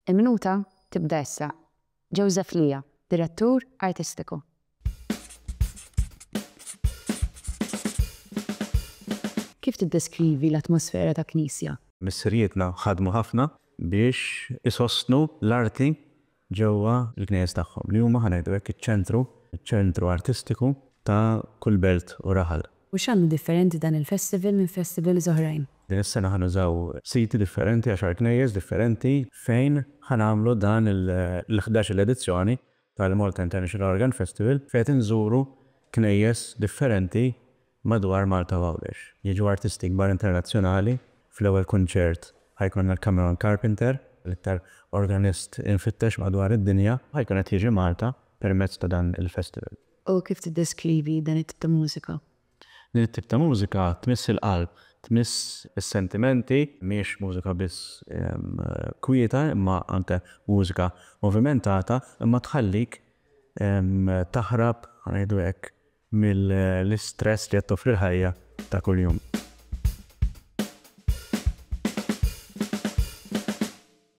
Il-minuta tibda issa. Joseph Lia, Direttur Artistiku. Kif tiddeskrivi l-atmosfera ta' knisja? Missirijietna ħadmu ħafna biex isostnu l-arti ġewwa l-knejjes tagħhom, li huma, ħa ngħidu hekk, iċ-ċentru, iċ-ċentru artistiku ta' kull belt u raħal. U x'għandu differenti dan il-festival minn festivals oħrajn? Din is-sena ħa nużaw siti differenti, għaxar knejjes differenti fejn ħa nagħmlu dan il-ħdax-il edizzjoni tal-Malta International Organ Festival fejn qed inżuru knejjes differenti madwar Malta u Għawdex. Jiġu artisti kbar internazzjonali, fl-ewwel kunċert ħa jkollna l-Cameron Carpenter, l-iktar organist imfittex madwar id-dinja, ħa jkun qed jiġi Malta permezz ta' dan il-festival. U kif tiddeskrivi dan it-tip ta' mużika? Din it-tip ta' mużika tmiss il-qalb, tmiss is-sentimenti, mhijiex mużika biss kwieta imma anke mużika movimentata imma tħallik taħrab, ħa ngħidu hekk, mill-istress li qed toffri l-ħajja ta' kuljum.